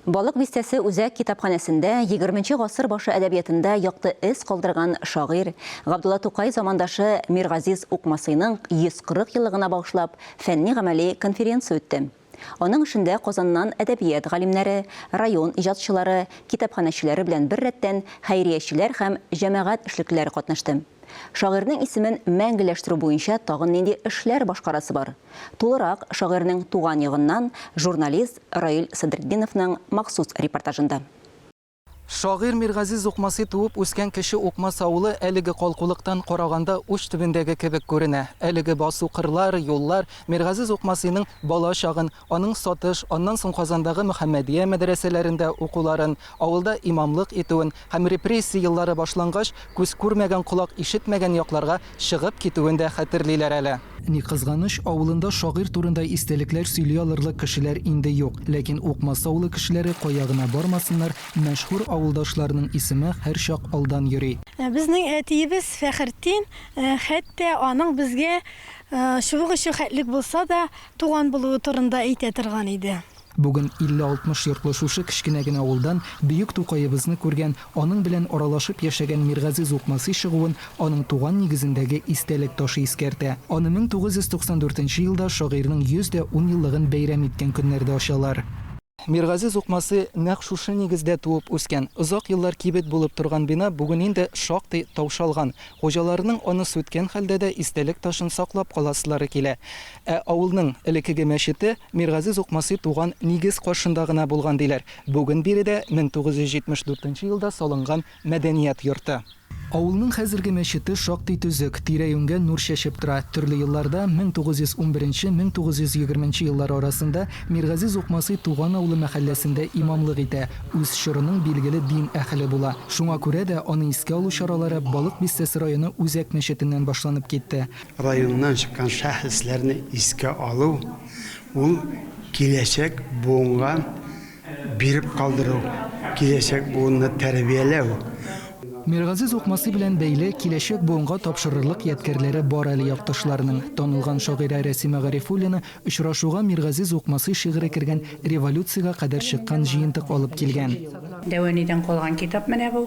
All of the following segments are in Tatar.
Балык Бистәсе үзәк китапханәсендә егерменче гасыр башы әдәбиятында якты эз калдырган шагыйрь Габдулла Тукай замандашы Миргазиз Укмасыйның 140 еллыгына багышлап фәнни-гамәли конференция үтте. Аның эшендә Казаннан әдәбият галимнәре, район иҗатчылары, китапханәчеләре белән беррәттән хәйриячеләр һәм җәмәгать эшлеклеләре катнашты. Шагыйрьнең исемен мәңгеләштерү буенча тагын нинди эшләр башкарасы бар? Тулырак, шагыйрьнең туган ягыннан журналист Раил Садретдиновның махсус репортажында. Шагыйрь Миргазиз Укмасый туып үскән Кече Укмас авылы әлеге калкулыктан караганда уч төбендәге кебек күренә. Әлеге басу-кырлар, юллар Миргазиз Укмасыйның бала чагын, аның Сатыш, аннан соң Казандагы Мөхәммәдия мәдрәсәләрендә укуларын, авылда имамлык итүен, Һәм репрессия еллары башлангач, күз күрмәгән, колак ишетмәгән якларга чыгып китүен дә хәтерлиләр әле. Ни кызганыч, авылында шагыйрь турында истәлекләр сөйли алырлык кешеләр инде юк. Ләкин Укмас авылы кешеләре кая гына бармасыннар, мәшһүр авылдашларының исеме һәрчак алдан йөри. Безнең әтиебез Фәхертдин хәтта аның безгә чыбык очы хәтлек булса да туган булуы турында әйтә торган иде. Бүген 50-60 йортлы шушы кечкенә генә авылдан бөек Тукаебызны күргән, аның белән аралашып яшәгән Миргазиз Укмасый чыгуын аның туган нигезендәге истәлек ташы искәртә. Аны 1994 нче елда шагыйрьнең 110 еллыгын бәйрәм иткән көннәрдә ачалар. Миргазиз Укмасый нәкъ шушы нигездә туып үскән. Озак еллар кибет булып торган бина бүген инде шактый таушалган. Хуҗаларының аны сүткән хәлдә дә истәлек ташын саклап каласылары килә. Ә авылның элеккеге мәчете Миргазиз Укмасый туган нигез каршында гына булган, диләр. Бүген биредә 1974 нче елда салынган мәдәният йорты. Авылның хәзерге мәчете шактый төзек, тирә-юньгә нур чәчеп тора. Төрле елларда, 1911 нче, 1920 нче еллар арасында Миргазиз Укмасый туган авылы мәхәлләсендә имамлык итә, үз чорының билгеле дин әһеле була. Шуңа күрә дә аны искә алу чаралары Балык Бистәсе районы үзәк мәчетеннән башланып китте. Районнан чыккан шәхесләрне искә алу, ул киләчәк буынга биреп калдыру, киләчәк буынны тәрбияләү. Миргазиз Укмасый белән бәйле киләчәк буынга тапшырырлык ядкәрләре бар әле якташларының. Танылган шагыйрә Рәсимә Гарифуллина очрашуга Миргазиз Укмасый шигыре кергән революциягә кадәр чыккан җыентык алып килгән. Дәвәнидән калган китап менә бу.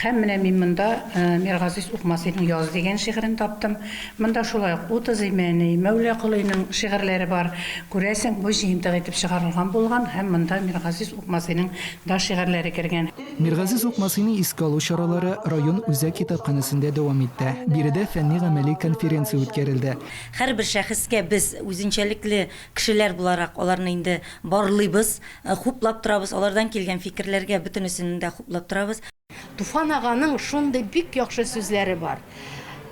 Һәм менә мин монда Миргазиз Укмасыйның Яз дигән шигырен таптым. Монда шулай ук 30 Имәни, Мәүла Колыйның шигырьләре бар. Күрәсең, бу җыентык итеп чыгарылган булган һәм монда Миргазиз Укмасыйның да шигырьләре кергән. Миргазиз Укмасыйны искә алу чаралары район үзәк китапханәсендә дәвам итте. Биредә фәнни-гамәли конференция үткәрелде. Һәрбер шәхескә без үзенчәлекле кешеләр буларак аларны инде барлыйбыз. Хуплап торабыз, алардан килгән фикерләргә бөтенесен дә хуплап торабыз. Туфан аганың шундый бик яхшы сүзләре бар.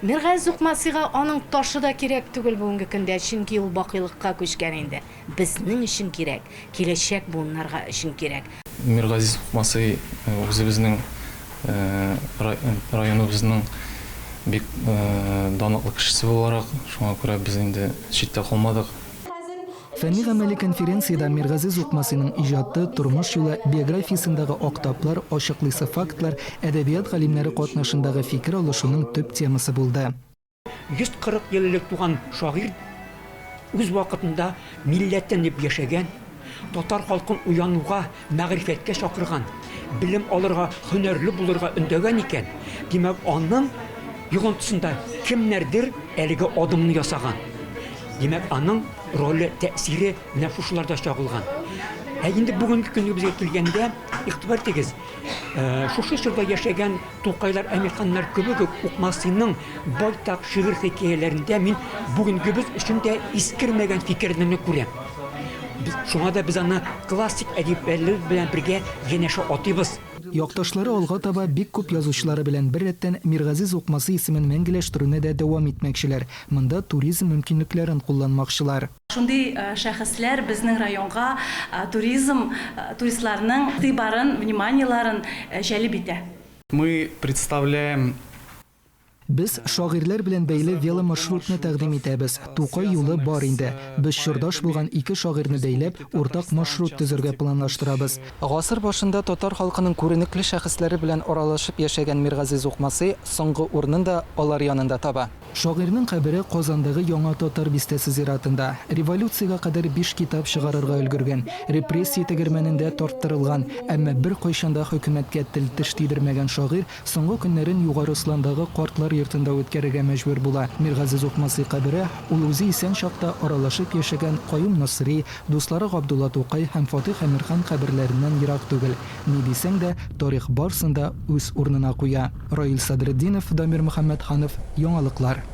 Миргазиз Укмасыйга аның ташы да кирәк түгел бүгенге көндә, чөнки ул бакыйлыкка күчкән инде. Безнең өчен кирәк, киләчәк буыннарга өчен кирәк. Миргазиз Укмасый үзебезнең районыбызның бик данлыклы кешесе буларак, шуңа күрә без инде читтә калмадык. Фәнни-гамәли конференциядә Миргазиз Укмасыйның иҗаты, тормыш юлы, биографиясендагы ак таплар, ачыклыйсы фактлар әдәбият галимнәре катнашындагы фикер алышуның төп темасы булды. 140 ел элек туган шагыйрь үз вакытында милләтен дип яшәгән, татар халкын уянуга, мәгърифәткә чакырган, белем алырга, һөнәрле булырга өндәгән икән, димәк, аның йогынтысында кемнәрдер әлеге адымны ясаган. Димәк, аның роле, тәэсире менә шушыларда чагылган. Ә инде бүгенге көнебезгә килгәндә, игътибар итегез, шушы чорда яшәгән Тукайлар, Әмирханнар кебек үк Укмасыйның байтак шигырь хикәяләрендә мин бүгенгебез өчен дә искермәгән фикерләрне күрәм. Без, шуңа да без аны классик әдипләребез белән бергә янәшә атыйбыз. Якташлары алга таба бик күп язучылары белән беррәттән Миргазиз Укмасый исемен мәңгеләштерүне дә дәвам итмәкчеләр, монда туризм мөмкинлекләрен кулланмакчылар. Шундый шәхесләр безнең районга туризм, туристларның игътибарын, вниманиеларын җәлеп итә. Мы представляем. Без шагыйрьләр белән бәйле веломаршрутны тәкъдим итәбез. Тукай юлы бар инде. Без чордаш булган ике шагыйрьне бәйләп, уртак маршрут төзергә планлаштырабыз. Гасыр башында татар халкының күренекле шәхесләре белән аралашып яшәгән Миргазиз Укмасый соңгы урынын да алар янында таба. Шагыйрьнең кабере Казандагы Яңа татар бистәсе зиратында. Революциягә кадәр биш китап чыгарырга өлгергән, репрессия тегермәнендә тарттырылган, әмма беркайчан да хөкүмәткә тел-теш тидермәгән шагыйрь соңгы көннәрен Югары Осландагы картлар йортында үткәрергә мәҗбүр була. Миргазиз Укмасый кабере ул үзе исән чакта аралашып яшәгән Каюм Насыйри, дуслары Габдулла Тукай һәм Фатыйх Әмирхан каберләреннән ерак түгел. Ни дисәң дә, тарих барсын да үз урынына куя. Раил Садретдинов, Дамир Мөхәммәтханов, Яңалыклар.